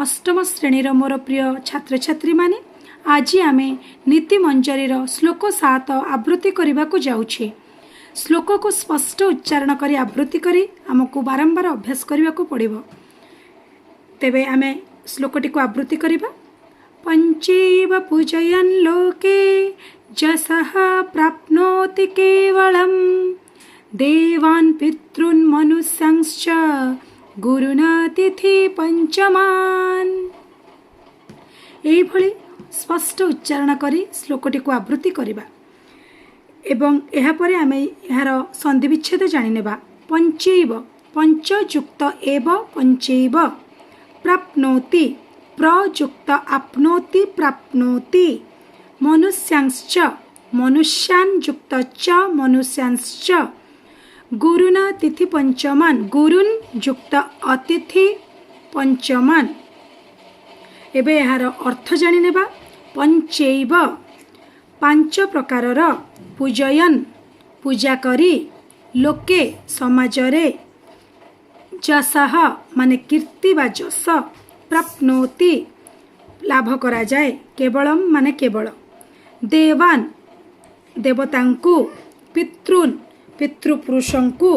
ଅଷ୍ଟମ ଶ୍ରେଣୀର ମୋର ପ୍ରିୟ ଛାତ୍ରଛାତ୍ରୀମାନେ, ଆଜି ଆମେ ନୀତି ମଞ୍ଜରୀର ଶ୍ଲୋକ 7 ଆବୃତ୍ତି କରିବାକୁ ଯାଉଛେ। ଶ୍ଲୋକକୁ ସ୍ପଷ୍ଟ ଉଚ୍ଚାରଣ କରି ଆବୃତ୍ତି କରି ଆମକୁ ବାରମ୍ବାର ଅଭ୍ୟାସ କରିବାକୁ ପଡ଼ିବ। ତେବେ ଆମେ ଶ୍ଲୋକଟିକୁ ଆବୃତ୍ତି କରିବା। ପଞ୍ଚୈବ ପୂଜୟନ୍ ଲୋକେ ଯଶଃ ପ୍ରାପ୍ନୋତି କେବଳମ୍, ଦେବାନ୍ ପିତୃନ୍ ମନୁଷ୍ୟାଂଶ୍ଚ ଗୁରୁନାତିଥି ପଞ୍ଚମାନ। ଏଇଭଳି ସ୍ପଷ୍ଟ ଉଚ୍ଚାରଣ କରି ଶ୍ଲୋକଟିକୁ ଆବୃତ୍ତି କରିବା ଏବଂ ଏହାପରେ ଆମେ ଏହାର ସନ୍ଧିବିଚ୍ଛେଦ ଜାଣିନେବା। ପଞ୍ଚୈବ, ପଞ୍ଚଯୁକ୍ତ ଏବ ପଞ୍ଚୈବ, ପ୍ରାପ୍ନୋତି ପ୍ରଯୁକ୍ତ ଆପ୍ନୋତି ପ୍ରାପ୍ନୋତି, ମନୁଷ୍ୟାଂଶ୍ଚ ମନୁଷ୍ୟାନ୍ ଯୁକ୍ତ ଚ ମନୁଷ୍ୟାଂଶ୍ଚ, ଗୁରୁନା ତିଥି ପଞ୍ଚମାନ ଗୁରୁନ୍ ଯୁକ୍ତ ଅତିଥି ପଞ୍ଚମାନ। ଏବେ ଏହାର ଅର୍ଥ ଜାଣିନେବା। ପଞ୍ଚୈବ ପାଞ୍ଚ ପ୍ରକାରର, ପୂଜୟନ୍ ପୂଜା କରି, ଲୋକେ ସମାଜରେ, ଯଶଃ ମାନେ କୀର୍ତ୍ତି ବା ଯଶ, ପ୍ରାପ୍ନୋତି ଲାଭ କରାଯାଏ, କେବଳମ୍ ମାନେ କେବଳ, ଦେବାନ୍ ଦେବତାଙ୍କୁ, ପିତୃନ୍ ପିତୃପୁରୁଷଙ୍କୁ,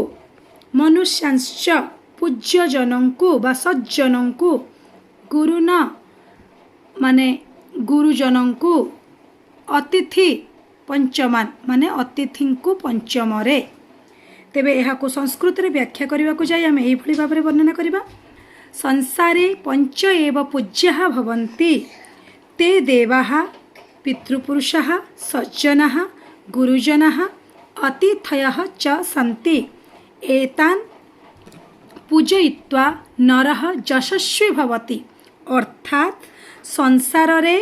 ମନୁଷ୍ୟାଂଶ୍ଚ ପୂଜ୍ୟଜନଙ୍କୁ ବା ସଜ୍ଜନଙ୍କୁ, ଗୁରୁନ ମାନେ ଗୁରୁଜନଙ୍କୁ, ଅତିଥି ପଞ୍ଚମାନ ମାନେ ଅତିଥିଙ୍କୁ ପଞ୍ଚମରେ। ତେବେ ଏହାକୁ ସଂସ୍କୃତରେ ବ୍ୟାଖ୍ୟା କରିବାକୁ ଯାଇ ଆମେ ଏଇଭଳି ଭାବରେ ବର୍ଣ୍ଣନା କରିବା। ସଂସାରେ ପଞ୍ଚ ଏବ ପୂଜ୍ୟାଃ ଭବନ୍ତି, ତେ ଦେବାଃ ପିତୃପୁରୁଷାଃ ସଜ୍ଜନାଃ ଗୁରୁଜନାଃ ଅତିଥୟଃ ଚ ସନ୍ତି। ଏତାନ୍ ପୂଜୟିତ୍ୱା ନରଃ ଯଶସ୍ୱୀ ଭବତି। ଅର୍ଥାତ୍ ସଂସାରରେ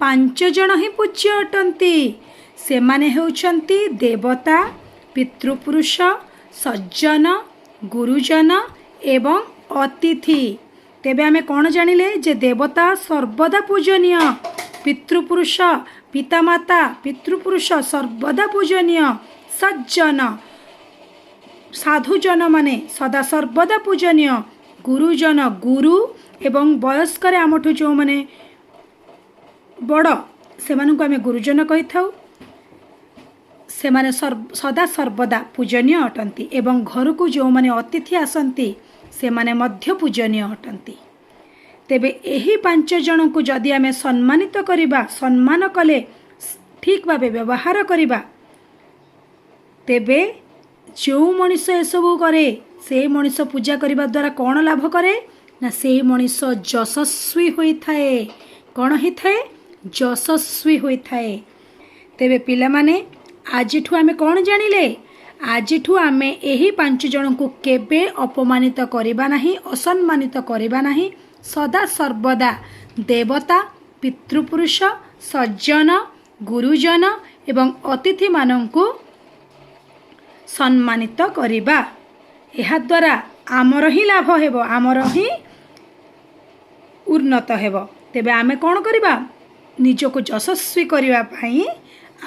ପାଞ୍ଚ ଜଣ ହିଁ ପୂଜ୍ୟ ଅଟନ୍ତି। ସେମାନେ ହେଉଛନ୍ତି ଦେବତା, ପିତୃପୁରୁଷ, ସଜ୍ଜନ, ଗୁରୁଜନ ଏବଂ ଅତିଥି। ତେବେ ଆମେ କ'ଣ ଜାଣିଲେ ଯେ ଦେବତା ସର୍ବଦା ପୂଜନୀୟ, ପିତୃପୁରୁଷ, ପିତାମାତା, ପିତୃପୁରୁଷ ସର୍ବଦା ପୂଜନୀୟ, ସଜ୍ଜନ ସାଧୁଜନମାନେ ସଦା ସର୍ବଦା ପୂଜନୀୟ, ଗୁରୁଜନ ଗୁରୁ ଏବଂ ବୟସ୍କରେ ଆମଠୁ ଯେଉଁମାନେ ବଡ଼ ସେମାନଙ୍କୁ ଆମେ ଗୁରୁଜନ କହିଥାଉ, ସେମାନେ ସଦା ସର୍ବଦା ପୂଜନୀୟ ଅଟନ୍ତି ଏବଂ ଘରକୁ ଯେଉଁମାନେ ଅତିଥି ଆସନ୍ତି ସେମାନେ ମଧ୍ୟ ପୂଜନୀୟ ଅଟନ୍ତି। ତେବେ ଏହି ପାଞ୍ଚ ଜଣଙ୍କୁ ଯଦି ଆମେ ସମ୍ମାନିତ କରିବା, ସମ୍ମାନ କଲେ, ଠିକ୍ ଭାବେ ବ୍ୟବହାର କରିବା, ତେବେ ଯେଉଁ ମଣିଷ ଏସବୁ କରେ ସେ ମଣିଷ ପୂଜା କରିବା ଦ୍ୱାରା କ'ଣ ଲାଭ କରେ ନା ସେଇ ମଣିଷ ଯଶସ୍ୱୀ ହୋଇଥାଏ। କ'ଣ ହେଇଥାଏ? ଯଶସ୍ୱୀ ହୋଇଥାଏ। ତେବେ ପିଲାମାନେ, ଆଜିଠୁ ଆମେ କ'ଣ ଜାଣିଲେ? ଆଜିଠୁ ଆମେ ଏହି ପାଞ୍ଚ ଜଣଙ୍କୁ କେବେ ଅପମାନିତ କରିବା ନାହିଁ, ଅସମ୍ମାନିତ କରିବା ନାହିଁ। ସଦା ସର୍ବଦା ଦେବତା, ପିତୃପୁରୁଷ, ସଜ୍ଜନ, ଗୁରୁଜନ ଏବଂ ଅତିଥିମାନଙ୍କୁ ସମ୍ମାନିତ କରିବା। ଏହାଦ୍ୱାରା ଆମର ହିଁ ଲାଭ ହେବ, ଆମର ହିଁ ଉନ୍ନତ ହେବ। ତେବେ ଆମେ କ'ଣ କରିବା? ନିଜକୁ ଯଶସ୍ୱୀ କରିବା ପାଇଁ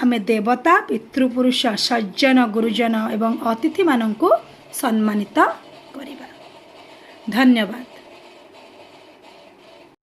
ଆମେ ଦେବତା, ପିତୃପୁରୁଷ, ସଜ୍ଜନ, ଗୁରୁଜନ ଏବଂ ଅତିଥିମାନଙ୍କୁ ସମ୍ମାନିତ କରିବା। ଧନ୍ୟବାଦ।